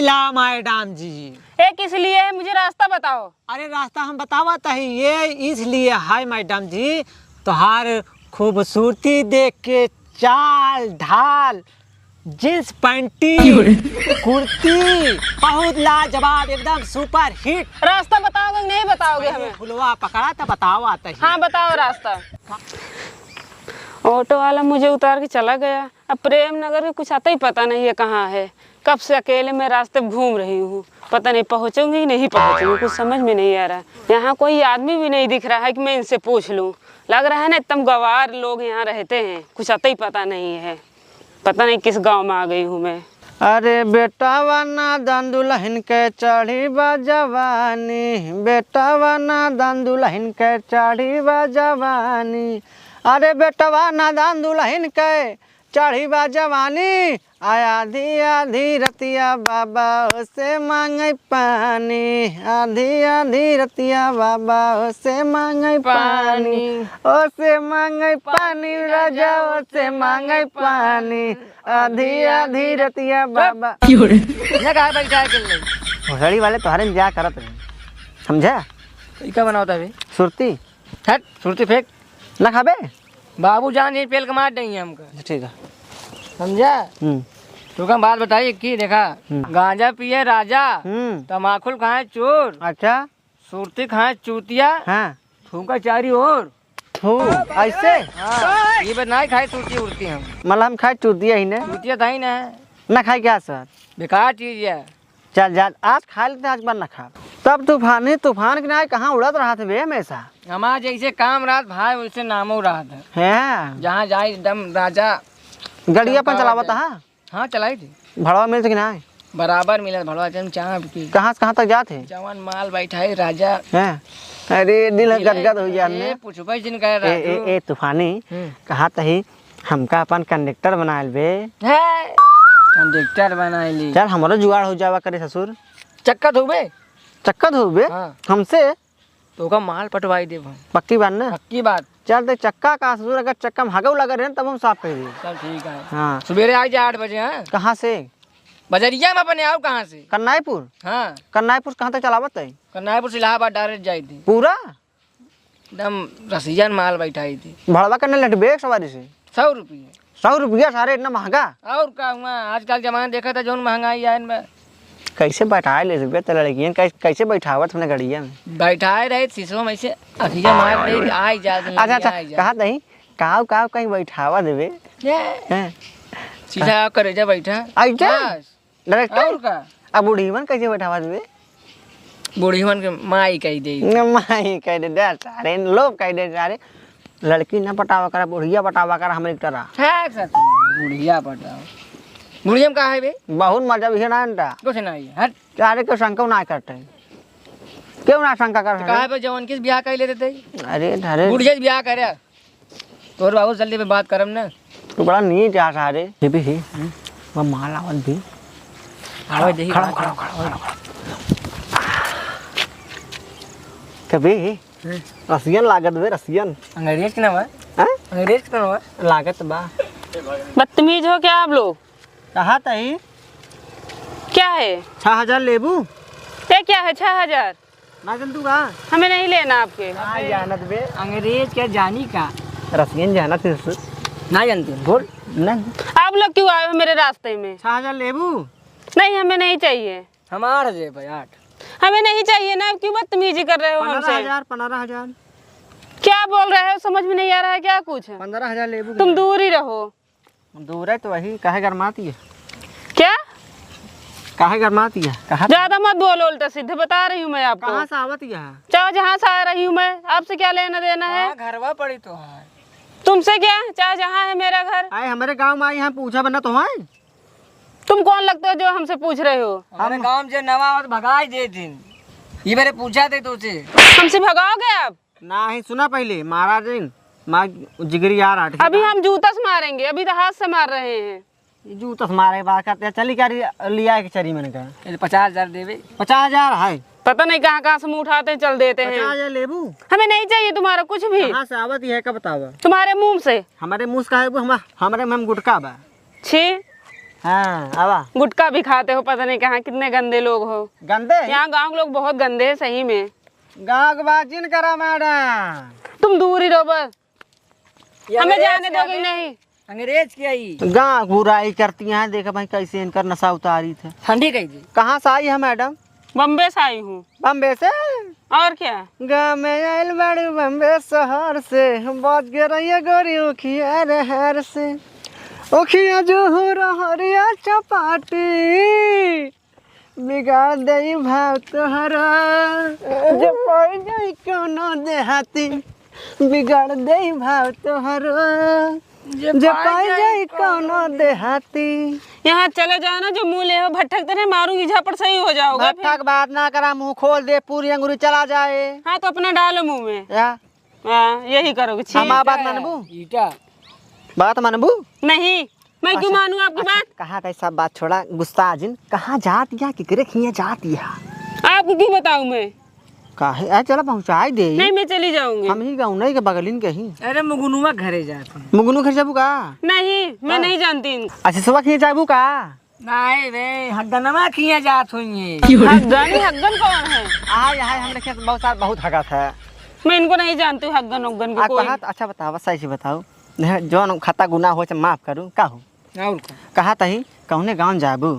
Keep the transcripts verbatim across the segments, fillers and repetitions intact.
ला मैडम जी। ये किस लिए है, मुझे रास्ता बताओ। अरे रास्ता हम बतावत ही, ये इसलिए है मैडम जी, तोहार खूबसूरती देख के चाल ढाल, जींस पैंटी, क्यों रे? कुर्ती, बहुत लाजवाब, एकदम सुपर हिट। रास्ता बताओगे कि नहीं बताओगे पहले हमें? फुलवा पकड़ा तो बतावत ही। हाँ, बताओ रास्ता। ऑटो वाला मुझे उतार के चला गया। अब प्रेम नगर के कुछ आता ही पता नहीं है कहाँ है। कब से अकेले मैं रास्ते घूम रही हूँ, पता नहीं पहुँचूंगी कि नहीं पहुँचूंगी, कुछ समझ में नहीं आ रहा। यहाँ कोई आदमी भी नहीं दिख रहा है कि मैं इनसे पूछ लूँ। लग रहा है ना एकदम गवार लोग यहाँ रहते हैं, कुछ आता ही पता नहीं है। पता नहीं किस गाँव में आ गई हूँ मैं। अरे बेटावा नादान दुलहिन के चढ़ी बा जवानी, बेटावा नादान दुलहिन के चढ़ी बा जवानी। अरे बेटवा नादान दुलहिन के चढ़ी बा जवानी, आ आधी आधी रतिया बाबा ओसे मांगे पानी, आधी आधी रतिया बाबा ओसे मांगे पानी, पानी। ओसे मांगे पानी राजा, ओसे मांगे पानी, आधी आधी रतिया बाबा। ये काहे बैठा है अकेले? भोसड़ी वाले तोहरे इंतजार करत रहे, समझा? ई का बनावत है बे? सुरती। हट, सुरती फेंक। ना खाबे? बाबू जान यही पेल के मार देंगे हमका। अच्छा, ठीक है। समझा? हम्म। तो हम बात बताई कि देखा, हम्म। गांजा पिए राजा, हम्म। तमाखुल खाए चोर, अच्छा। सुरती खाए चूतिया, हाँ। थूका चारी ओर। थू, ऐसे? हाँ, ये बात नहीं खाए सुरती उरती हम। मतलब हम खाए चूतिया ही ना? चूतिया था ही ना। ना खाए क्या सर? बेकार चीज है। चल जा, आज खा लेते, आज बार ना खा। तब तूफानी तूफान के नाय कहाँ उड़त रहत बे हमेशा? हमार जैसे काम रहत भाई, वैसे नामो रहत है। हैं? जहाँ जाए एकदम राजा गड़िया अपन चमकावत चलावत है। हा? हाँ, चलाई थी। भड़वा मिलत कि नाय? बराबर मिलत भड़वा, जन चाप की। कहाँ से कहाँ तक जात है? जवान माल बैठा है राजा। हैं? अरे, दिल दिल गदगद हो गया ए, हमने। पूछबे जिन करे ए, ए, राजू। ए, तूफानी, हम्म। कहा तही हमका अपन कंडक्टर बनाए लेबे। है, कंडक्टर बनाए ली। चल, हमरो जुगाड़ हो जावा करे ससुर। चक्का धोबे? चक्का धोबे? हाँ। हमसे? तो ओका माल पटवाई देब हम। पक्की बात ना? पक्की बात। चल, ते चक्का का ससुर, अगर चक्का में हगऊ लगे रहे न, तब हम साफ कर देब। चल, ठीक है। हाँ। सुबेरे आ जा आठ बजे, हाँ? कहाँ से? बजरिया में अपने आओ कहाँ से? कन्नाईपुर? हाँ। कन्नाईपुर कहाँ तक चलावत है? कन्नाईपुर से इलाहाबाद direct जाई थी। पूरा? एकदम रसियन माल बैठाई थी। भड़वा करने लटबे एक सवारी से? सौ रुपये। सौ रुपया सारे, इतना महंगा? और का हुआ, आजकल जमाना देखा था जौन महंगाई आयन बा। कैसे बैठाए ले रुपया तो लड़कियन कै-, कैसे बैठावत हमने गड़िया में? बैठाए रहे शीशो में से अखिया मार दे, आई जा, अच्छा, अच्छा, आई जा। कहा नहीं, काव, काव कहीं बैठावा देबे? ये। हैं? सीधा करेजा बैठा। ऐसे? बस। Director? और का? अब बुढ़ीवन कैसे बैठावा देबे? बुढ़ीवन के माई कह दे। न, माई कह दे, दे सारे, लोग कह दे सारे। लड़की न पटावा करा, बुढ़िया पटावा करा, हमरे तरह। है सर, बुढ़िया पटावा। बुढ़िया में का है बे? बहुत मजा भी है ना अंडा। कुछ नहीं है, हट। सारे के शंका ना करते। क्यों ना शंका कर तो रहे? काहे पे जवन किस ब्याह कर लेते थे? अरे, अरे। बुढ़िया से ब्याह करे। तोर बाबू जल्दी पे बात करम ना। तू बड़ा नीच आ सारे। ये भी है। हम्म। वह माल आवत भी। आवे देखी, खड़ा, आवे खड़ा, देखी। खड़ा, खड़ा, खड़ा। कभी हम्म। रसियन लागत बे, रसियन। अंग्रेज के नाम है? हाँ? अंग्रेज के नाम है? लागत बा। बदतमीज हो क्या आप लोग? कहा तही? क्या है? छह हजार लेबू? ये क्या है, छह हजार? ना जन तू का? हमें नहीं लेना आपके। ना जानत बे। अंग्रेज क्या जानी का? रसियन जानत है ससुर। ना जानते, बोल। नहीं। आप लोग क्यों आए हो मेरे रास्ते में? छह हजार लेबू? नहीं, हमें नहीं चाहिए। हमार जेब है आठ। हमें नहीं चाहिए ना, क्यों बदतमीजी कर रहे हो हमसे? पन्द्रह हजार, पन्द्रह हजार। क्या बोल रहे हो, समझ में नहीं आ रहा है क्या कुछ? पन्द्रह हजार लेबू कि तुम ना? दूर ही रहो। दूर है तो वही, काहे गरमाती है? क्या? काहे गरमाती है? कहाँ? ज्यादा मत बोलो, उल्टा सीधे बता रही हूँ मैं आपको। कहाँ से आवत है? चाहे जहाँ से आ रही हूँ मैं, आपसे क्या लेना देना है? हाँ, घरवा पड़ी तो है। तुमसे क्या? चाहे जहाँ है मेरा घर। आए, हमारे गाँव में आई, हम पूछा बना तो है। तुम कौन लगते हो जो हमसे पूछ रहे हो? हमारे हम गाँव में जे नवा आवत भगाई दे दिन। ये मेरे पूछा थे तुझसे। हमसे भगाओगे आप? नाही, सुना पहिले, महाराज इन, माँ जिगरी यार आठ अभी हम जूता से मारेंगे, अभी तो हाथ से मार रहे हैं। ये जूता से मारे बात करते हैं, चली क्या रि-, लिया के चरी मैंने कहा। ये पचास हजार देवे। पचास हजार है। पता नहीं कहाँ कहाँ से मुँह उठाते हैं, चल देते हैं। पचास हजार लेबू? हमें नहीं चाहिए तुम्हारा कुछ भी। कहाँ से आवत ही है, का बतावा? तुम्हारे मुँह से। हमारे मुँह से का है वो, हम, हमारे मुँह में गुटखा बा। छी, हाँ, आवा। गुटखा भी खाते हो, पता नहीं कहाँ, कितने गंदे लोग हो। गंदे? यहाँ गाँव के लोग बहुत गंदे हैं सही में। गाँव के बात जिन करा मैडम। तुम दूर ही रहो बस। ये हमें अंग्रेज जाने के दोगे आगे नहीं? अंग्रेज के आई। गाँव बुराई करती हैं, देखा भाई कैसे इनकर नशा उतारी थे। ठंडी कही जी। कहाँ से आई है मैडम? बम्बे से आई हूँ। बम्बे से? और क्या? गाँव में आइल बाड़ू बम्बे शहर से, बच के रहिए गोरी उखिया रे हार से। उखिया जो हो रहरिया चपाटी, बिगाड़ देई भाव तोहरो। जे पाई जाई कौनो देहाती, बिगाड़ देई भाव तोहरो। जे जे पाई पाई जाई जाई कौनो कौनो देहाती। यहाँ चले जाओ ना, जो मुँह ले हो भट्ठक तेरे मारूंगी झापड़, सही हो जाओगे फिर। भट्ठक बात ना करा, मुँह खोल दे, पूरी अंगुरी चला जाए। हाँ, तो अपना डालो मुँह में। या? हाँ, यही करोगे, हम छील। आ बात मानबू? ईटा। बात मानबू? नहीं, मैं क्यों अच्छा, मानूँ आपकी अच्छा, बात? कहाँ का सब बात छोड़ा, गुस्सा आ जिन। कहाँ जात या, केकरे खिया जात या? आपको क्यों बताऊँ मैं? काहे? अरे चला पहुँचाई दे। नहीं, मैं चली जाऊँगी। हम ही गाँव नहीं के बगलिन के ही। अरे मुगनुआ घरे जात हूँ। मुगनू घर जाबू का? नहीं, मैं हाँ। नहीं जानती इनको। अच्छा, सुबह खिया जाबू का? नहीं रे, हग्गनवा खिया जात होइए। हग्गन, हग्गन कौन है? आय, आय, हमरे खेत बहुत सार, बहुत हगत है। मैं इनको नहीं जानती हूँ, हग्गन उग्गन को आ, कोई। कहा त-, अच्छा बताओ, बस ऐसे बताओ, नहीं, जौन खता गुनाह हो, माफ करू, का हो? और का? कहा तही, कौने गाँव जाबू?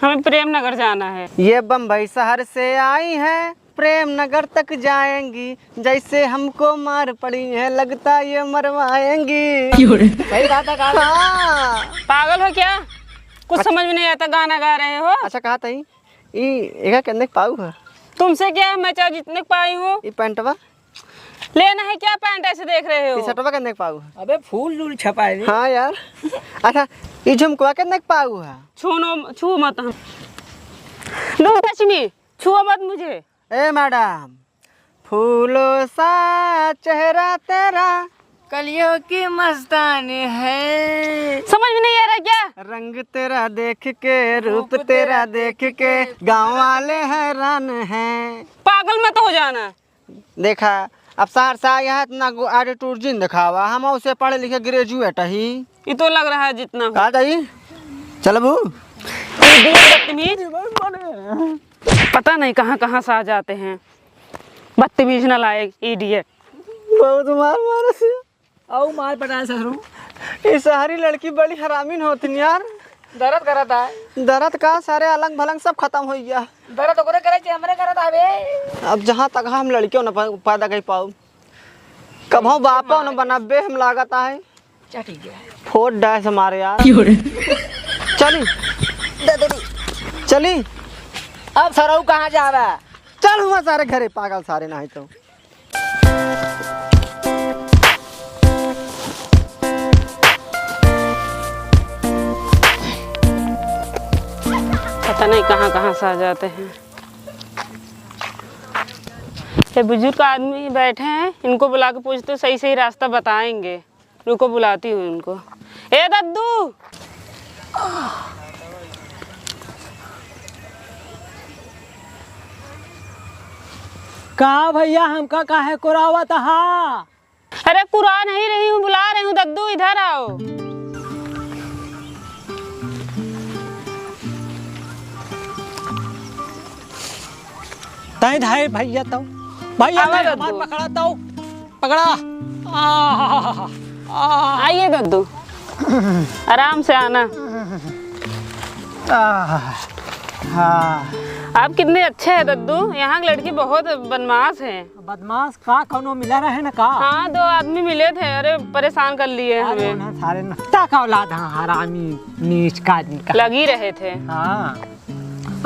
हमें प्रेम नगर जाना है। ये बम्बई शहर से आई हैं, प्रेम नगर तक जाएंगी, जैसे हमको मार पड़ी है, लगता ये मरवाएंगी। क्यों रे? सही बात है, कहा। हाँ। पागल हो क्या? कुछ अच्छा। समझ में नहीं आता, गाना गा रहे हो। अच्छा, कहा तही, ई एका केतने क पाऊ है? तुमसे क्या है, मैं चाहे जितने क पाई हूँ। ई पैंटवा? लेना है क्या पैंट ऐसे देख रहे हो? टी शर्टवा केतने क पाऊ है? अबे फूल झूल छपाए रे। हाँ यार। अच्छा, ई झुमकवा केतने क पाऊ है? छूनो, छू मत हम। नो touch me, छुओ मत मुझे। ए मैडम, फूलों सा चेहरा तेरा, कलियों की मस्तानी है। समझ में नहीं आ रहा क्या? रंग तेरा देख के, रूप रूप तेरा तेरा देख देख के, के, गाँव वाले हैरान हैं। पागल मत हो जाना। देखा, अब शहर से आया है, इतना गो-, attitude जिन दिखावा, हम उसे पढ़े लिखे graduate ही। ये तो लग रहा है जितना हो। कहा तही? चलबू? Idiot, बदतमीज। पता नहीं कहाँ कहाँ से आ जाते हैं, बदतमीज नालायक, idiot। बहुत मार मारे से। औ मार पटाए ससुरू। ई शहरी लड़की बड़ी हरामीन होतिन यार। दर्द करत है। दर्द का सारे अलंग भलंग सब खतम होइ गया। दर्द ओकरे करे जे हमरे करत हवे। अब जहाँ तक हम लड़कियों न प-, पैदा कइ पाऊ। कबहूँ बापो न बनबे हम लागत आहे। अच्छा, ठीक है। फोड़ डाय से मारे यार। क्यों रे? चली। दे दे दी। चली। अब सरऊ कहाँ जावे? चल हुआ सारे घरे, पागल सारे, नहीं तो। पता नहीं कहाँ कहाँ से आ जाते हैं। ये बुजुर्ग आदमी बैठे हैं, इनको बुला के पूछते, सही सही रास्ता बताएंगे। रुको, बुलाती हूँ इनको। ए दद्दू! का भैया, हमका काहे कुरावत हा? अरे कुरा नहीं रही हूँ, बुला रही हूँ दद्दू, इधर आओ। तैं धाए भैया तौ। भैया आवा तैं हमार दद्दू। पकड़ा तौ। पकड़ा। आह, आह। आइए दद्दू, आराम से आना। आह, हाँ। आप कितने अच्छे हैं दद्दू, यहाँ की लड़की बहुत बदमाश है। बदमाश का, कौनो मिला रहे न का? हाँ, दो आदमी मिले थे, अरे परेशान कर लिए अरे हमें। उन्हें सारे नट्टा का औलाद, हाँ, हरामी, नीच का आदमी का। लग ही रहे थे। हाँ।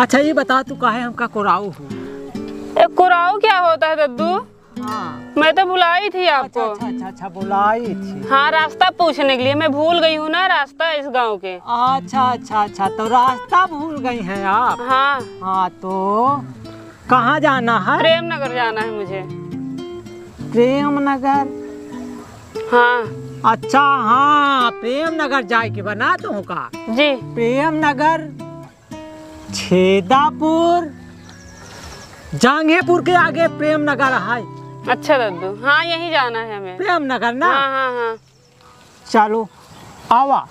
अच्छा, ये बता, तू काहे हमका कुराऊ हो? ए, कुराऊ क्या होता है दद्दू? हाँ। मैं तो बुलाई थी आपको। अच्छा, अच्छा, अच्छा, अच्छा, बुलाई थी। हाँ, रास्ता पूछने के लिए। मैं भूल गई हूँ ना रास्ता इस गांव के। अच्छा, अच्छा, अच्छा, तो रास्ता भूल गई हैं आप? हाँ। हाँ, तो कहाँ जाना है? प्रेम नगर जाना है मुझे। प्रेम नगर? हाँ। अच्छा, हाँ, प्रेम नगर जाए के बा ना तुमका? जी। प्रेम नगर, छेदापुर, जंगेपुर के आगे प्रेम नगर है। अच्छा दद्दू, हाँ, यहीं जाना है हमें। प्रेम नगर ना? हाँ, हाँ, हाँ। चलो, आवा,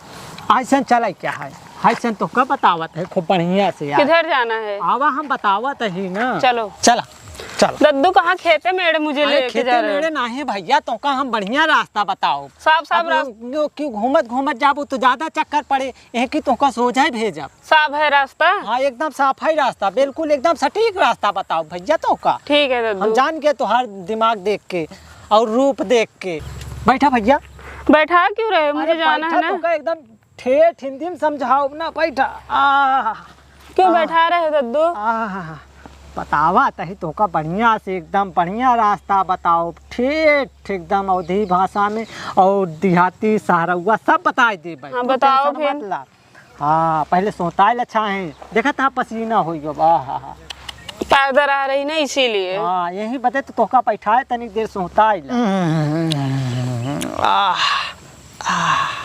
ऐसन चले क्या है? हाय सन तोहका बतावत है खूब बढ़िया से यार। किधर जाना है? आवा हम बतावत ही ना। चलो। चला, चला। दद्दू कहाँ खेते मेड़े मुझे अरे लेके खेते जा रहे हो? मेड़े नाही भइया, तोहका हम बढ़िया रास्ता बताउब। साफ, साफ अब रास्ता। यो, यो क्यों घूमत घूमत जाबू तो ज्यादा चक्कर पड़े, यही की तोहका सोझा ही भेजब। साफ है रास्ता? हाँ, एकदम साफ है रास्ता, बिल्कुल एकदम सटीक रास्ता बताउब भइया तोहका। ठीक है दद्दू। हम जान गए तोहार दिमाग देख के और रूप देख के। बैठा भइया। बैठा क्यों रहे हो? मुझे अरे जाना है बैठा ना। तोहका एकदम ठेठ हिंदी में समझाउब ना, बैठा। आह, क्यों आह, बैठा रहे हो दद्दू? आह, बतावत ही तोहका बढ़िया से, एकदम बढ़िया रास्ता बताउब, ठेठ एकदम अवधी भाषा में और देहाती सहरउआ सब बताइ देब। हाँ, तू बताओ tension फिर। मत ला। हाँ, पहले सोताइल अच्छा है, देखत हा पसीना होइ गयो, आह, आह, आह। पैदल आ रही ना इसीलिए। हाँ, यही बदे तो तोहका बैठाए तनी देर सोताइल। आह, आह।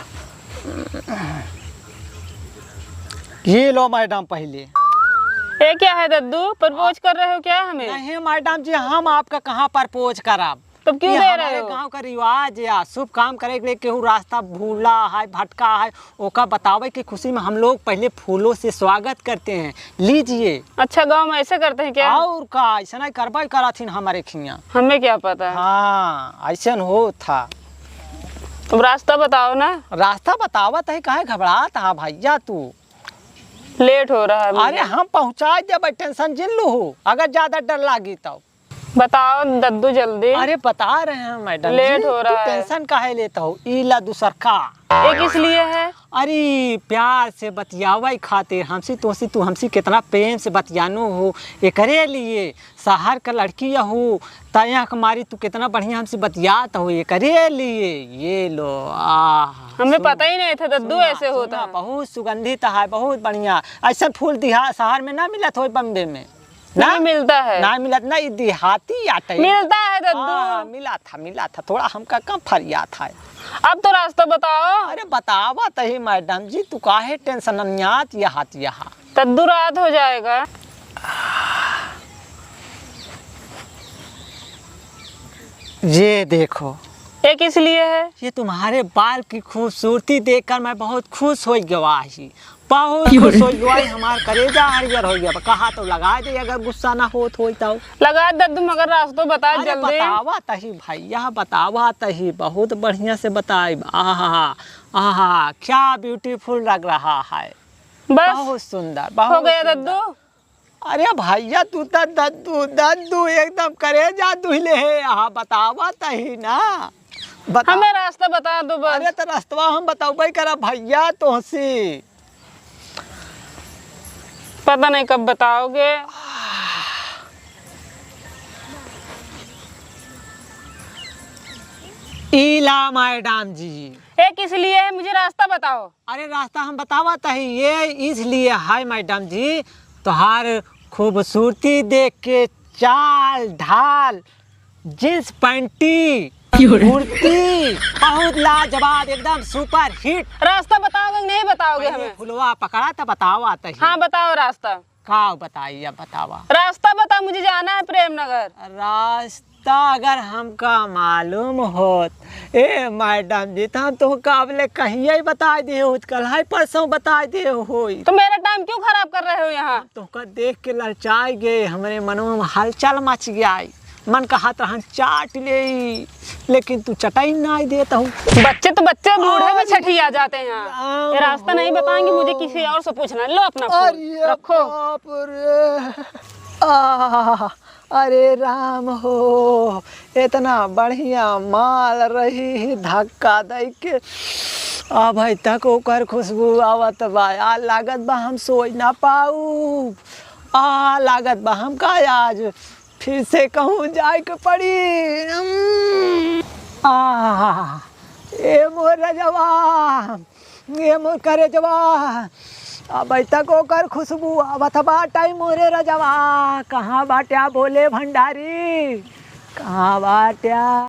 ये लो मैडम पहले। ये क्या है दद्दू, propose कर रहे हो क्या हमें? नहीं मैडम जी, हम आपका कहाँ propose करब? तब क्यों ये दे रहे हमारे हो? गाँव का रिवाज या शुभ काम करे के लिए केहू रास्ता भूला है, भटका है, ओका बतावे की खुशी में हम लोग पहले फूलों से स्वागत करते हैं। लीजिए। अच्छा, गाँव में ऐसे करते हैं क्या? और का, ऐसा नहीं करबे करत हिन हमारे खियाँ। हमें क्या पता? हाँ, ऐसा हो था। अब रास्ता बताओ ना। रास्ता बतावत ही, काहे घबरात हा भइया तू? लेट हो रहा है अरे मुझे। हम पहुँचाइ देबे, tension जिन लूहू, अगर ज्यादा डर लागी तो। बताओ दद्दू जल्दी। अरे बता रहे हैं मैडम लेट जी, हो रहा तू है। Tension काहे लेत हो? ई ला दूसर का। ये किस लिए है? अरे प्यार से बतियावे खातिर हमसे, तोसे, तू हमसे कितना प्रेम से बतियानू हो, एकरे लिए। शहर का लड़की हो, त यहाँ के मारी तू कितना बढ़िया हमसे बतियात हो, एकरे लिए। ये लो, आह। हमें सुना, पता ही नहीं था दद्दू सुना, ऐसे सुना, होता है। बहुत सुगंधित है, बहुत बढ़िया। ऐसा फूल दिहा शहर में ना मिलत हो, बम्बे में। ना? नहीं मिलता है। ना मिलत ना, ई देहाती आटे। मिलता है दद्दू। हाँ, मिला था, मिला था, थोड़ा हमका कम फरियात है। अब तो रास्ता बताओ। अरे बतावत ही मैडम जी, तू काहे tension अन्यात यहात यहाँ। दद्दू रात हो जाएगा। ये देखो। ये किस लिए है? ये तुम्हारे बाल की खूबसूरती देखकर मैं बहुत खुश हो गवा ही। बहुत क्यों खुश रे? हो गवा ही, हमार करेजा हरियर हो गया। कहा तो लगा दे अगर गुस्सा ना होत होई तो। लगा दे तुम, अगर रास्ता बता अरे जल्दी। बतावत ही भइया, बतावत ही, बहुत बढ़िया से बताई। आहा, आहा, क्या beautiful लग रहा है। बस? बहुत सुंदर, बहुत हो गया सुंदर। दद्दू? अरे भइया, तू त दद्दू, दद्दू एकदम करेजा दुहले है। आहा, बतावत ही ना। बता। हमें रास्ता बता दो बस। अरे, त रस्तवा हम बतउबे करब भइया तोहसे। पता नहीं कब बताओगे। ई ला मैडम जी। ये किस लिए है? मुझे रास्ता बताओ। अरे रास्ता हम बतावत ही, ये इसलिए है मैडम जी, तोहार खूबसूरती देख के चाल ढाल, जींस पैंटी, क्यों रे? कुर्ती, बहुत लाजवाब, एकदम super hit। रास्ता बताओगे कि नहीं बताओगे पहले हमें? फुलवा पकड़ा त बतावत ही। हाँ, बताओ रास्ता। का बताई, अब बतावा। रास्ता बता, मुझे जाना है प्रेमनगर। रास्ता अगर हमका मालूम होत, ए मैडम जी, त हम तोहका अबले कहिया ही बताइ दिहे होत, कल है परसों बताइ दिहे होई। तो मेरा time क्यों खराब कर रहे हो यहाँ? हम तोहका देख के ललचाइ गए, हमरे मनवा में हलचल मच गया। मन कहत रहन चाट लेई, लेकिन तू चटाई नाई देत हऊ। बच्चे तो बच्चे, बूढ़े भी अरे छठिया जाते हैं यहाँ। राम ये रास्ता नहीं बताएंगे, मुझे हो। किसी और से पूछना। लो अपना फोन, अरे रखो। बाप रे। आ, अरे राम हो, इतना बढ़िया माल रही धक्का दई के, अबही तक ओकर खुशबू आवत बा। आ लागत बा हम सोई ना पाऊ। आ लागत बा हमका आज फिर से कहूँ जाए के पड़ी। उम्म। आह, ए मोर रजवा, ए मोर करेजवा, अबही तक ओकर खुशबू आवत बाटे मोरे रजवा। कहाँ बाट्या भोले भंडारी, कहाँ बाट्या?